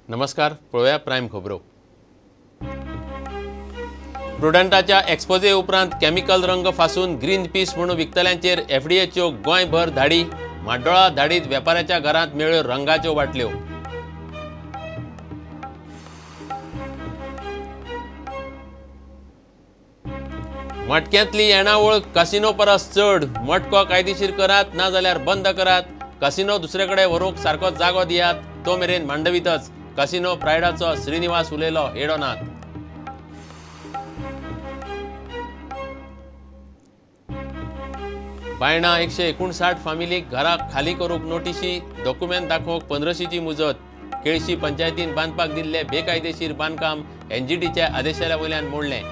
नमस्कार, पळोवया प्रायम खबरो. प्रुडंटाच्या एक्सपोजे उपरांत केमिकल रंग फासून ग्रीन पीस म्हणून विकतल्यांचेर एफडीएच्यो गोंयभर धाडी. म्हाड्डोळा धाडीत वेपाऱ्याच्या घरांत मेळ्ळ्यो रंगाच्यो बाटल्यो. मटक्यांतली येणावळ कसिनो परस चड. मटको कायदेशीर करात, ना जाल्यार बंद करात. कसिनो दुसरे कडेन व्हरूंक सारको जागो दियात, तो मेरेन मांडवीतच. कसिनो प्रायडाचो श्रीनिवास उलयलो हेडोनाथ. बायणा 159 फामिलीक घराक खाली करूंक नोटिशी, डॉक्युमेंट दाखोवंक 1500ची मुजत. केळशी पंचायतीन बांदपाक दिल्ले बेकायदेशीर बांदकाम एनजीटीच्या आदेशा वयल्यान मोडलें.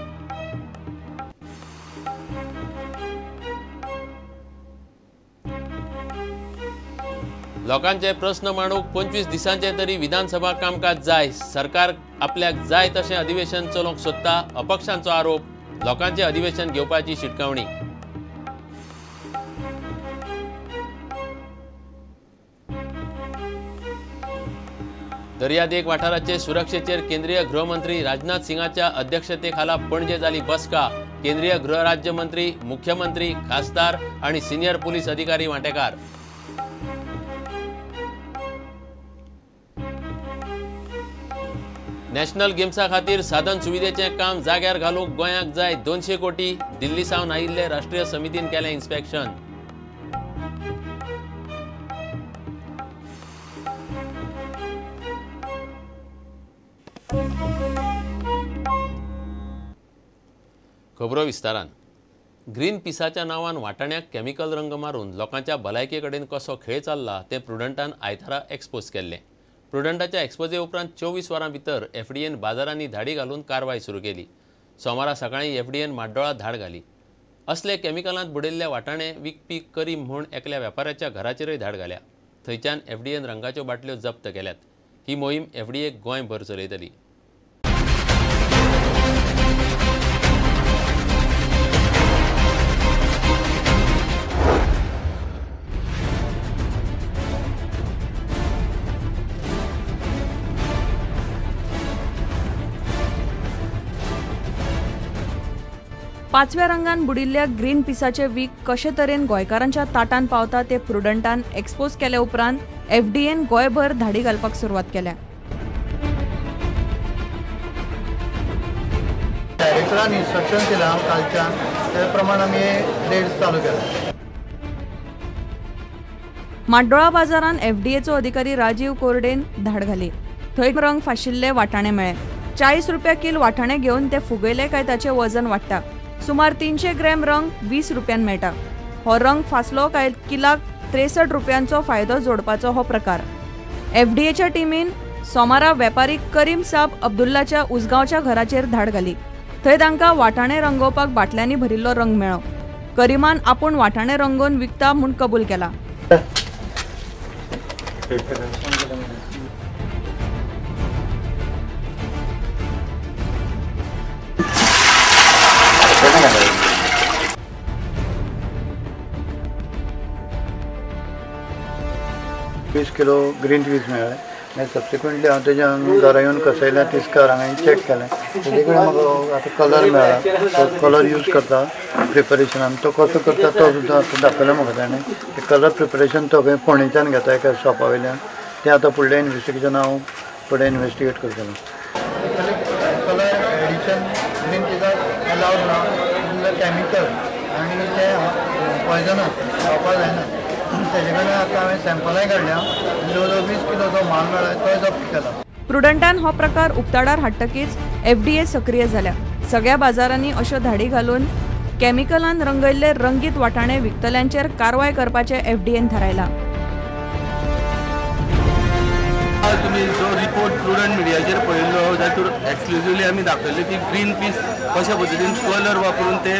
लोकांचे प्रस्न मांडूंक 25 दिसांचे तरी विधानसभा कामकाज जाय. सरकार आपल्याक जाय तशें अधिवेशन चलोवंक सोदता, अपक्षांचो आरोप. लोकांचे अधिवेशन घेवपाची शिटकावणी. दर्यादेग वाठाराचे सुरक्षेचेर केंद्रीय गृहमंत्री राजनाथ सिंगाच्या अध्यक्षतेखाला पणजे जाली बसका. केंद्रीय गृहराज्यमंत्री, मुख्यमंत्री, खासदार आणि सिनियर पोलीस अधिकारी वांटेकार. नॅशनल गेम्सा खातीर साधन सुविधेचें काम जाग्यार घालूंक गोंयाक जाय 200 कोटी. दिल्ली सावन आयिल्ले राष्ट्रीय समितीन केलें इन्स्पेक्शन. खबरो विस्तारान. ग्रीन पिसाच्या नांवान वाटाण्याक केमिकल रंग मारून लोकांच्या भलायके कडेन कसो खेळ चल्ला तें प्रुडंटान आयतारा एक्सपोज केल्लें. प्रुडंटाच्या एक्सपोजे उपरांत 24 वरां भितर एफडीएन बाजारांनी धाडी घालून कारवाय सुरू केली. सोमारा सकाळीं एफडीएन म्हाड्डोळा धाड घाली. असले केमिकलांत बुडयल्ले वाटाणे विकपी करीम म्हूण एकल्या वेपाऱ्याच्या घराचेरय धाड घाल्या. थंयच्यान एफडीएन रंगाच्यो बाटल्यो जप्त केल्यात. ही मोहीम एफडीए गोंयभर चलयतली. पाचव्या रंगान बुडिल्ल्या ग्रीन पिसाचे वीक कशे तरेन गोंयकारांच्या ताटान पावता ते प्रुडंटान एक्सपोज केले उपरांत एफडीएन गोंयभर धाडी घालपाक सुरवात केल्या. डायरेक्टरान इन्स्ट्रक्शन दिला कालच्यान, त्या प्रमाण आमी रेड्स चालू केला. म्हाड्डोळा बाजारान एफडीएचो अधिकारी राजीव कोरडेन धाड घाली. थंय रंग फाशिल्ले वाटाणे मेळ्ळे. 40 रुपया किल वाटाणे घेवन ते फुगयले काय ताचें वजन वाडटा. सुमार 300 ग्रॅम रंग 20 रुपयान मेळटा. हो रंग फासलो काय किलाक 63 रुपयांचो फायदो जोडपाचो हो प्रकार. एफडीएच्या टिमीन सोमारा वेपारी करीम साब अब्दुल्लाच्या उसगांवच्या घराचेर धाड घाली. थंय तांकां वाटाणे रंगोवपाक बाटल्यांनी भरिल्लो रंग मेळ्ळो. करीमान आपूण वाटाणे रंगोवन विकता म्हूण कबूल केला. वीस किलो ग्रीन पीस मेळ्ळे. मागीर सबसिक्वंटली हांव तेज्या घरा येवन कसयल्या तिस्कार हांवें चॅक केलें. तेजे कडेन म्हाका आतां कलर मेळ्ळा, तो कलर यूज करता प्रिपरेशनान. तो कसो करता तो सुद्दां आतां दाखयलो म्हाका ताणें. ते कलर प्रिपरेशन तो खंय फोंडेच्यान घेता एका शॉपा वयल्यान. तें आतां फुडलें इन्वेस्टिगेशन हांव फुडें इन्वेस्टिगेट करतलो. कलर एडिशन ग्रीन पिसाक अलावड ना, केमिकल आनी तें पॉयजनस खावपाक जायना. तेजे कडेन आतां हांवें सॅम्पलांय काडल्या. जवळ जवळ 20 किलो जो माल मेळ्ळा तोय जप्त केला. प्रुडंटान हो प्रकार उक्ताडार हाडटकीच एफडीए सक्रीय जाल्या. सगळ्या बाजारांनी अश्यो धाडी घालून केमिकलान रंगयल्ले रंगीत वाटाणे विकतल्यांचेर कारवाय करपाचें एफडीएन थारायलां. तुमी जो रिपोर्ट प्रुडंट मिडियाचेर पळयल्लो तातूंत एक्सक्लुजिवली आमी दाखयल्ले की ग्रीन पीस कशा पद्दतीन कलर वापरून ते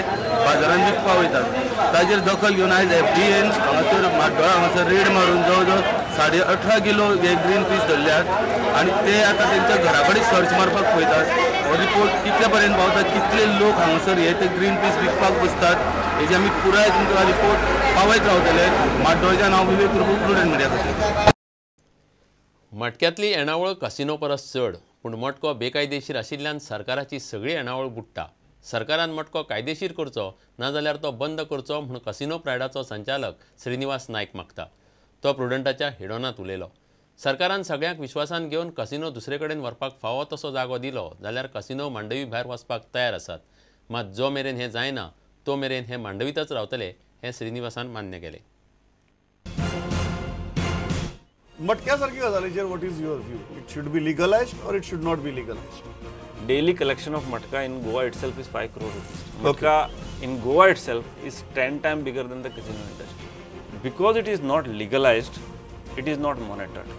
बाजारांत विकपाक वयतात. ताजेर दखल घेवन आयज एफडीएन हांगासर म्हाड्डोळा हांगासर रेड मारून जवळ जवळ 18.5 किलो हे ग्रीन पीस धरल्यात आनी ते आतां तेंच्या घरा कडेन सर्च मारपाक पळयतात. हो रिपोर्ट कितले पर्यंत पावता, कितले लोक हांगासर हे ते ग्रीन पीस विकपाक बसतात हेजे आमी पुराय तुमकां रिपोर्ट पावयत रावतले. म्हाड्डोळच्यान हांव विवेक प्रभू, प्रुडंट मिडिया खातीर. मटक्यांतली येणावळ कसिनो परस चड, पूण मटको बेकायदेशीर आशिल्ल्यान सरकाराची सगळी येणावळ बुडटा. सरकारान मटको कायदेशीर करचो, नाजाल्यार तो बंद करचो म्हूण कसिनो प्रायडाचो संचालक श्रीनिवास नायक मागता. तो प्रुडंटाच्या हेडोनांत उलयलो. सरकारान सगळ्यांक विश्वासान घेवन कसिनो दुसरे कडेन व्हरपाक फावो तसो जागो दिलो जाल्यार कसिनो मांडवी भायर वचपाक तयार आसात. मात जो मेरेन हें जायना तो मेरेन हे मांडवीतच रावतले हें श्रीनिवासान मान्य केलें. मटक्या सारकी गजालीचेर what is your view? It should be legalised or it should not be legalised? Daily collection of matka in Goa itself is 5 crore rupees. Matka in Goa itself is 10 times bigger than the casino industry. Because it is not legalized, it is not monitored.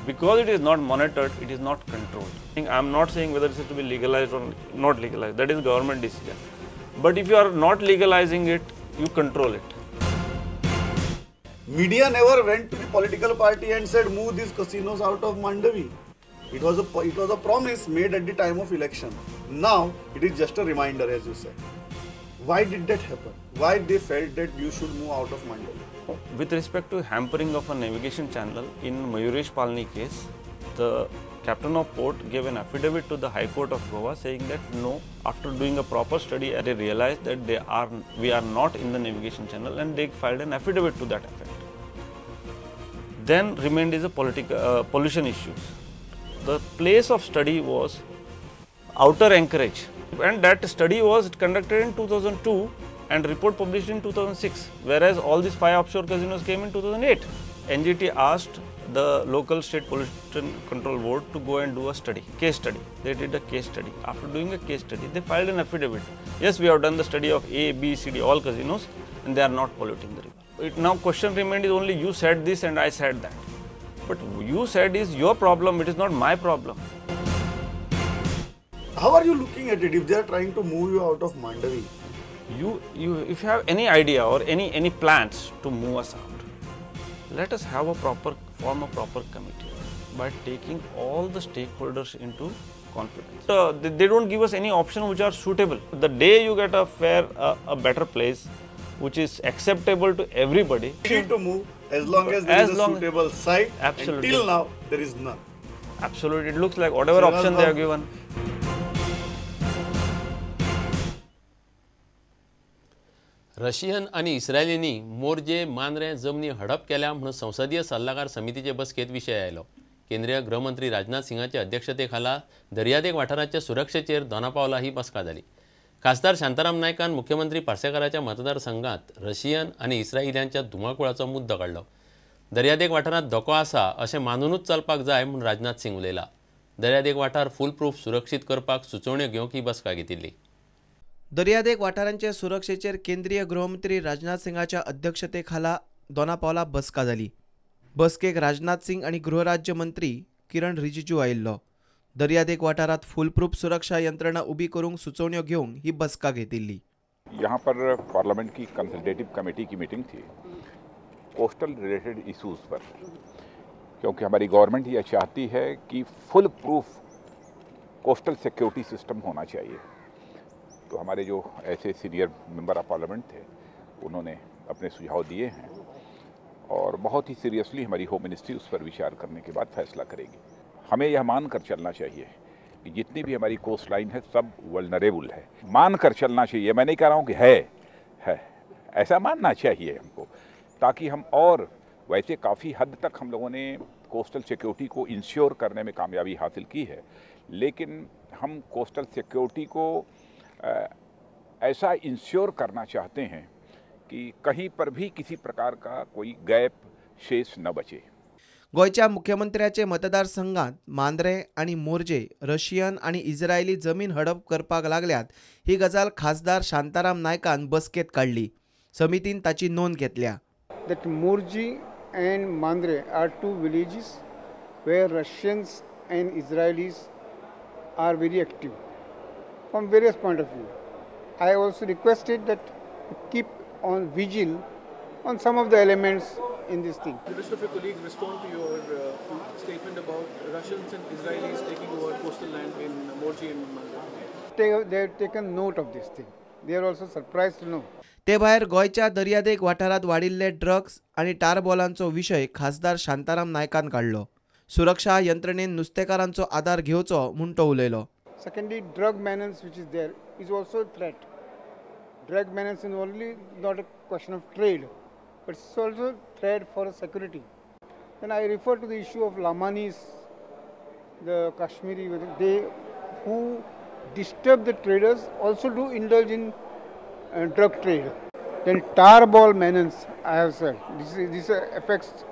Because it is not monitored, it is not controlled. I am not saying whether it is to be legalized or not legalized. That is government decision. But if you are not legalizing it, you control it. Media never went to the political party and said move these casinos out of Mandavi. It was a promise made at the time of election. Now it is just a reminder, as you said. Why did that happen? Why they felt that you should move out of Mandavi? With respect to hampering of a navigation channel in Mayuresh Palni case, the captain of port gave an affidavit to the High Court of Goa saying that no, after doing a proper study, they realized that we are not in the navigation channel, and they filed an affidavit to that effect. Then remained is a political pollution issues. The place of study was outer Anchorage, and that study was conducted in 2002 and report published in 2006, whereas all these 5 offshore casinos came in 2008. NGT asked the local state pollution control board to go and do a study, case study. They did a case study. After doing a case study, they filed an affidavit. Yes, we have done the study of A, B, C, D, all casinos, and they are not polluting the river. It now question remained is only you said this and I said that. But you said is your problem, it is not my problem. How are you looking at it if they are trying to move you out of Mandavi? You if you have any idea or any plans to move us out, let us have a proper, form a proper committee by taking all the stakeholders into confidence. So they don't give us any option which are suitable. The day you get a fair, a better place, which is acceptable to everybody. Free to move as long as there is a suitable site. Absolutely. Till now, there is none. Absolutely. It looks like whatever option they have given. Russian आनी इस्रायलींनी मोरजे मांद्रे जमनी हडप केल्या म्हणून संसदीय सल्लागार समितीचे बसकेत विशय आयलो. केंद्रीय गृहमंत्री राजनाथ सिंगाचे अध्यक्षतेखाला दर्यादेग वाठाराच्या सुरक्षेचेर दोनापावला ही बसका जाली. खासदार शांताराम नायकान मुख्यमंत्री पार्सेकाराच्या मतदारसंघात रशियन आनी इस्रायल्यांच्या धुमाकुळाचो मुद्दो काडलो. दर्यादेग वाठारांत धोको आसा अशें मानुनूच चलपाक जाय म्हूण राजनाथ सिंग उलयला. दर्यादेग वाठार फुलप्रूफ सुरक्षीत करपाक सुचोवण्यो घेवंक ही बसका घेतिल्ली. दर्यादेग वाठारांचे सुरक्षेचेर केंद्रीय गृहमंत्री राजनाथ सिंगाच्या अध्यक्षतेखाला दोनापावला बसका जाली. बसकेक राजनाथ सिंग आनी गृहराज्य मंत्री किरण रिजिजू आयिल्लो. दर्यादेग वाठारात फुलप्रूफ सुरक्षा यंत्रणा उबी करूंक सुचोवण्यो घेवंक ही बसका घेतिल्ली. यहाँ पर पार्लियामेंट की कंसल्टेटिव कमेटी की मीटिंग थी कोस्टल रिलेटेड इश्यूज पर, क्योंकि हमारी गवर्नमेंट यह चाहती है कि full proof coastal security system होना चाहिए। तो हमारे जो ऐसे सीनियर मेंबर ऑफ पार्लियामेंट थे उन्होंने अपने सुझाव दिए हैं और बहुत ही सीरियसली हमारी होम मिनिस्ट्री उस पर विचार करने के बाद फैसला करेगी। हमें यह मान कर चलना चाहिए कि जितनी भी हमारी कोस्ट लाइन है सब वल्नरेबल है, मान कर चलना चाहिए। मैं नहीं कह रहा हूँ कि है ऐसा मानना चाहिए हमको, ताकि हम और वैसे काफ़ी हद तक हम लोगों ने कोस्टल सिक्योरिटी को इंश्योर करने में कामयाबी हासिल की है, लेकिन हम कोस्टल सिक्योरिटी को ऐसा इंश्योर करना चाहते हैं कि कहीं पर भी किसी प्रकार का कोई गैप शेष न बचे। गोंयच्या मुख्यमंत्र्याचे मतदारसंघात मांद्रे आनी मोरजे रशियन आनी इस्रायली जमीन हडप करपाक लागल्यात ही गजाल खासदार शांताराम नायकान बसकेत काडली. समितीन ताची नोंद घेतल्या. That Morjim and Mandrem are two villages where Russians and Israelis are very active from various point of view. I also requested that keep on vigil on some of the elements in this thing. The rest of your colleagues respond to your statement about Russians and Israelis taking over coastal land in Morjim and Mandrem. They have taken note of this thing. They are also surprised to know. ते भायर गोंयच्या दर्यादेग वाठारांत वाडिल्ले drugs आनी टारबॉलांचो विशय खासदार शांताराम नायकान काडलो. सुरक्षा यंत्रणेन नुस्तेकारांचो आदार घेवचो म्हूण तो उलयलो. Secondly, drug menace which is there is also a threat. Drug menace is only not a question of trade, but it's also a threat for security. Then I refer to the issue of Lamanis, the Kashmiri, they who disturb the traders also do indulge in drug trade. Then tar ball menace, I have said, this affects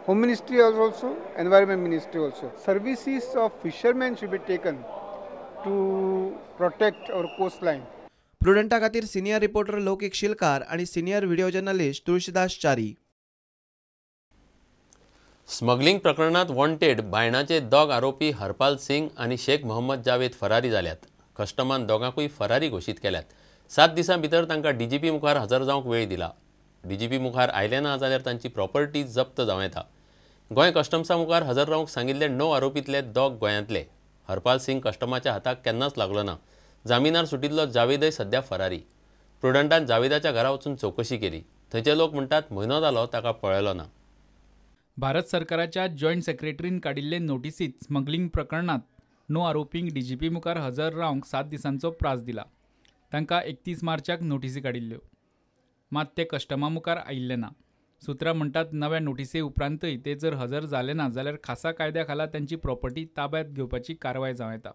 Home Ministry also, Environment Ministry also. Services of fishermen should be taken to protect our coastline. प्रुडंटा खातीर senior reporter लौकिक शिलकार आणि senior video journalist Tulsidas Chari. Smuggling प्रकरणात wanted बायणाचे दोग आरोपी हरपाल सिंग आनी शेख मोहम्मद जावेद फरारी जाल्यात. कस्टमान दोगांकूय फरारी घोशीत केल्यात. 7 दिसां भितर तांकां डीजीपी मुखार हजर जावंक वेळ दिला. डीजीपी मुखार आयले ना जाल्यार तांची प्रॉपर्टी जप्त जावं येता. गोंय कस्टम्सा मुखार हजर रावंक सांगिल्ले 9 आरोपींतले 2 गोंयांतले. हरपाल सिंग कस्टमाच्या हाताक केन्नाच लागलो ना. जामिनार सुटिल्लो जावेदय सध्या फरारी. प्रुडंटान जावेदाच्या घरा वचून चवकशी केली. थंयचे लोक म्हणटात म्हयनो जालो ताका पळयलो ना. भारत सरकाराच्या जॉयंट सेक्रेटरीन काडिल्ले नोटिसीत स्मगलिंग प्रकरणांत 9 आरोपींक डीजीपी मुखार हजर रावंक 7 दिसांचो प्रास दिला. तांकां 31 मार्चाक नोटिसी काडिल्ल्यो, मात ते कस्टमा मुखार आयिल्ले ना. सुत्रां म्हणटात नव्या नोटिसे उपरांतय ते जर हजर जाले ना जाल्यार खासा कायद्या खाला तांची प्रॉपर्टी ताब्यांत घेवपाची कारवाय जावं येता.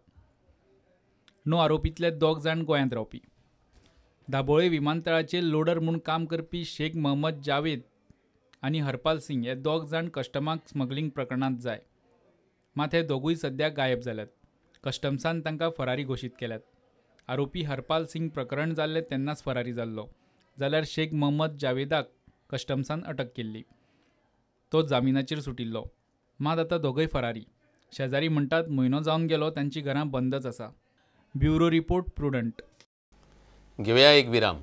9 आरोपींतले 2 जाण गोंयांत रावपी. दाबोळे विमानतळाचेर लोडर म्हूण काम करपी शेख मोहम्मद जावेद आनी हरपाल सिंग हे 2 जाण कस्टमाक स्मगलिंग प्रकरणांत जाय, मात हे दोगूय सध्या गायब जाल्यात. कस्टम्सान तांकां फरारी घोशीत केल्यात. आरोपी हरपाल सिंग प्रकरण जाल्लें तेन्नाच फरारी जाल्लो, जाल्यार शेख मोहम्मद जावेदाक कस्टम्सान अटक केल्ली. तो जामिनाचेर सुटिल्लो, मात आतां दोगूय फरारी. शेजारी म्हणटात म्हयनो जावन गेलो तांचीं घरां बंदच आसा. Bureau report, Prudent. घेवया एक विराम.